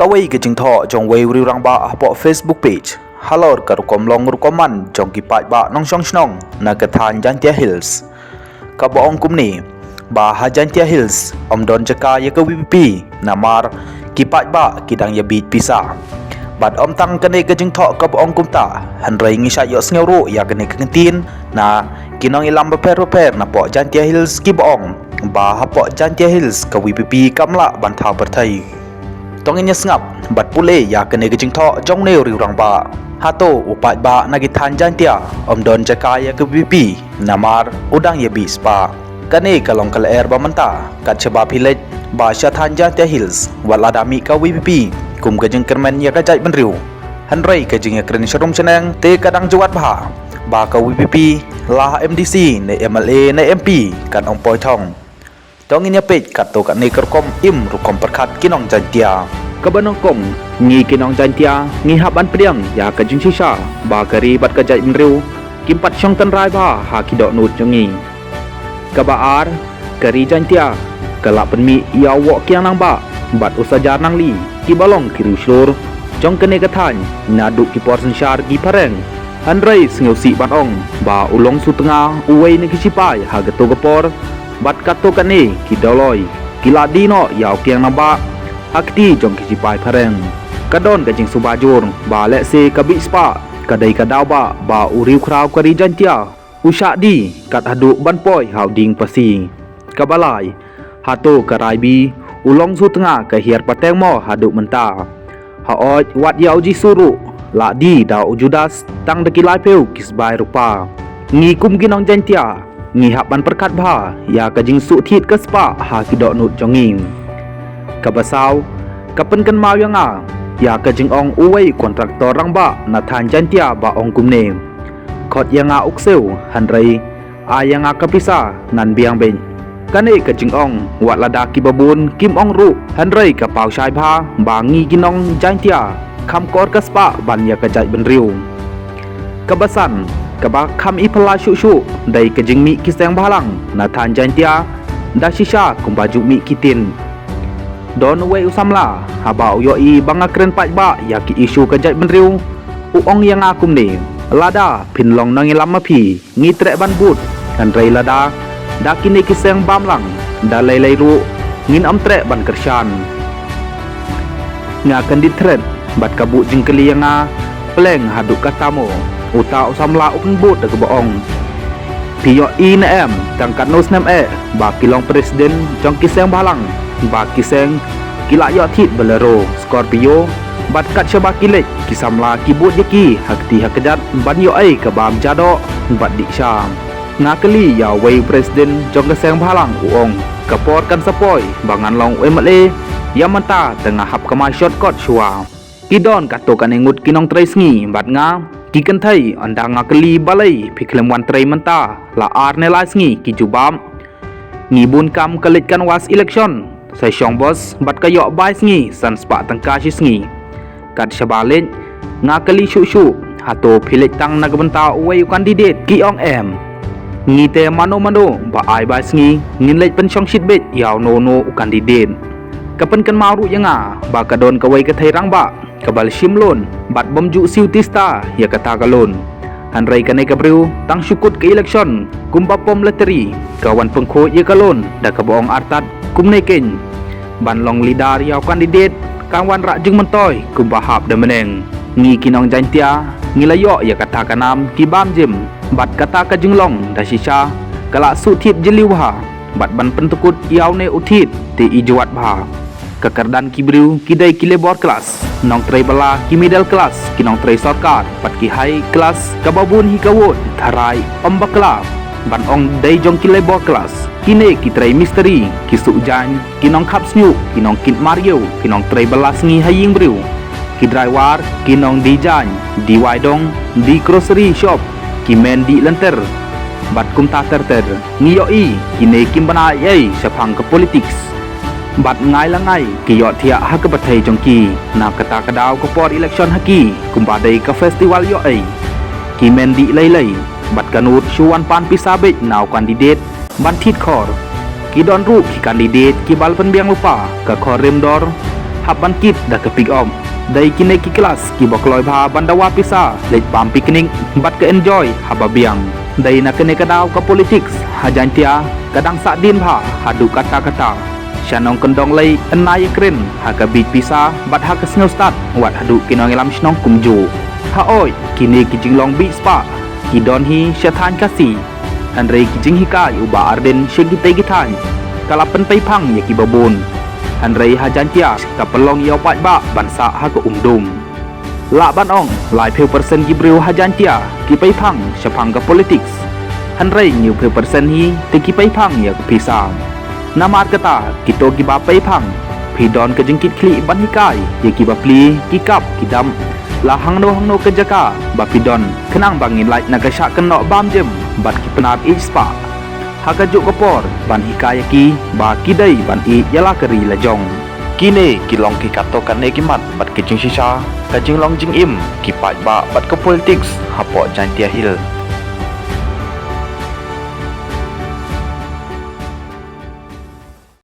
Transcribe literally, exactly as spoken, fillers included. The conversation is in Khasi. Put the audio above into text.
Kawei ka jingthoh jong uwei u riew rangbah hapoh Facebook page halor ka rukom long rukom man jong ki paidbah nongshong shnong na ka thaiñ Jaintia Hills, kaba ong kumne ba ha Jaintia Hills ym don jaka ïa ka VPP namar ki paidbah ki dang ïa bit pisa. Bad ym tang kane ka jingthoh kaba ong kumta, hynrei ngi shait ïohsngew ruh ïa kane ka ktien na ki nongïalam bapher bapher napoh Jaintia Hills kiba ong ba hapoh Jaintia Hills ka VPP kam lah ban thaw pyrthei. To ngin ïa sngap bad pule ïa kane ka jingthoh jong une u riew rangbah. Hato u paidbah na ki thaiñ Jaintia ym don jaka ïa ka VPP namar u dang ïa bit spah? Kane ka long ka lyer ba mynta kat shaba phi leit ba sha thaiñ Jaintia Hills, wat lada mih ka VPP kum ka jingkyrmen ïa ka jaitbynriew, hynrei ka jingïakren sharum shaneng te ka dang jwat bha ba ka VPP la ha MDC ne MLA ne MP kan ym poi thong. To ngin ïa peit katto katne ka rukom im rukom pyrkhat ki nong Jaintia. Kaba nyngkong, ngi ki nong Jaintia ngi hap ban pdiang ïa ka jingshisha ba ka ri bad ka jaitbynriew kim pat shong tynrai bha ha ki dohnud jong ngi. Kaba ar, ka ri Jaintia ka la pynmih ïa u Woh Kiang Nangbah bad u Sajar Nangli kiba long ki riewshlur jong kane ka thaiñ naduh ki por synshar ki phareng. Hynrei sngewsih ban ong ba u Long Sutnga, uwei na ki shipai ha kato ka por, bad katto katne ki Dolloi ki la die noh ïa u Kiang Nangbah ha kti jong ki shipai phareng. Ka don ka jingsuba jur ba lehse ka bit spah ka dei ka daw ba ba u riew khraw ka ri Jaintia u shah die kat haduh ban poi ha u dieng phasi. Kaba lai, hato ka Raibi u Long Sutnga ka hiar pateng mo haduh mynta? Hooid, wat ïa u Jisu ruh la die da u Judas tang da ki laiphew ki sbai rupa. Ngi kum ki nong Jaintia ngi hap ban pyrkhat bha ïa ka jingsuhthied ka spah ha ki dohnud jong ngi. Kaba saw, ka pynkynmaw ïa nga ïa ka jingong uwei u kontraktor rangbah na thaiñ Jaintia ba ong kumne: Khot ïa nga u ksiew, hynrei ai ïa nga ka pisa ngan biang beit. Kane ka jingong wat lada kiba bun kim ong ruh, hynrei ka paw shai bha ba ngi ki nong Jaintia kham kor ka spah ban ïa ka jaitbynriew. Kaba san, kaba kham i phylla shuh shuh dei ka jingmih ki seng bhalang na thaiñ Jaintia da shisha kumba ju mih ki tien. Don uwei u samla, haba u ïohi ba nga kren paidbah ïa ki issue ka jaitbynriew, u ong ïa nga kumne: Lada phin long nongïalam ma phi, ngi treh ban bud, hynrei lada da kine ki seng bam lang da lei lei ruh, ngin ym treh ban kyrshan. Nga kyndit thret bad ka buh jingkylli ïa nga pleng haduh katta mo. Uta u samla u kynbud da kaba ong: Phi ïohi ne em, tang katno snem eh ba ki long president jong ki seng bhalang, ba ki seng ki la ïoh thied Bolero, Scorpio, bad kat shaba ki leit ki samla ki bud ïa ki ha kti ha kjat ban ïoh ei ka bam jadoh bad dih sha. Nga kylli ïa uwei u president jong ka seng bhalang, u ong: Ka por kan sa poi ba ngan long u MLA, ïa mynta te nga hap kamai shortcut shuwa. Ki don katto katne ngut ki nongtrei sngi bad nga, ki kynthei, ynda nga kylli balei phi khlem wan trei mynta la ar ne lai sngi, ki jubab: Ngi bun kam, ka leit kanwas election, sa shong bos bad ka ïoh bai sngi san spah tyngka shi sngi. Kat shaba leit, nga kylli shuh shuh: Hato phi leit tang na ka bynta uwei u candidate? Ki ong em. Ngi te mano mano ba ai bai sngi ngin leit pynshong shit beit ïa uno uno u candidate. Ka pynkynmaw ruh ïa nga ba ka don kawei ka thei rangbah kaba la shim loan bad bym ju siew tista ïa kata ka loan. Hynrei kane ka briew tang shu kut ka election kumba pom lottery, ka wan pynkhuid ïa ka loan da kaba ong artat kumne keiñ: Ban long leader ïa u candidate ka wanrah jingmyntoi kumba hap da bneng. Ngi ki nong Jaintia ngi la ïoh ïa kata ka nam ki bam jim, bad kata ka jinglong da shisha ka la suhthied jylliew bha. Bad ban pyntyngkut ïa une u thied te i jwat bha. Ka kyrdan ki briew ki dei ki labour class, nongtrei bylla, ki middle class, ki nongtrei sorkar, bad ki high class kaba bun hi ka vote tharai ym bakla. Ban ong dei jong ki labour class, kine ki trei mistri, ki suh jaiñ, ki nongkhap shñiuh, ki nongkit mariew, ki nongtrei bylla sngi ha ïing briew, ki driver, ki nongdie jaiñ, die wai dong, die grocery shop, ki men dih lynter, bad kumta ter ter. Ngi ïohi kine kim bna ei ei shaphang ka politics. Bad ngai la ngai ki ïohthiah ha ka pyrthei jong ki. Na kata ka daw ka por election ha ki kumba dei ka festival ïoh ei. Ki men dih lei lei bad ka nud shu wan pan pisa beit na u candidate ban thied khor. Ki don ruh ki candidate kiba la pynbiang lypa ka khor rim dor hap ban kit da ka pick up. Dei kine ki klas kiba kloi bha ban dawa pisa, leit bam picnic bad ka enjoy haba biang. Dei na kane ka daw ka politics ha Jaintia ka dang sahdien bha haduh katta katta. Sha nongkyndong lei yn nai ïakren ha ka bieit pisa bad ha ka sngewstad wat haduh ki nongïalam shnong kumjuh. Haoid, kine ki jinglong bieit spah ki don hi sha thaiñ Khasi. Hynrei ki jinghikai u Bah Ardent sha kitei ki thaiñ ka la pynpei phang ïa kiba bun. Hynrei ha Jaintia ka pynlong ïa u paidbah ban sah ha ka umdum. Lah ban ong laiphew percent ki briew ha Jaintia ki pei phang shaphang ka politics. Hynrei hynñiewphew percent hi te ki pei phang ïa ka pisa. Namar kata, kito kiba pei phang, phi don ka jingkitkhlieh ban hikai ïa kiba plie, ki kap, ki dam. La hangno hangno ka jaka ba phi don, khnang ba ngin lait na ka shah kynnoh bam jem bad ki pnar ïeit spah. Ha kajuh ka por ban hikai ïa ki ba ki dei ban ïeit ïa la ka ri la jong. Kine ki long ki katto katne ki mat bad ki jingshisha ka jinglong jingim ki paidbah bad ka politics hapoh Jaintia Hills.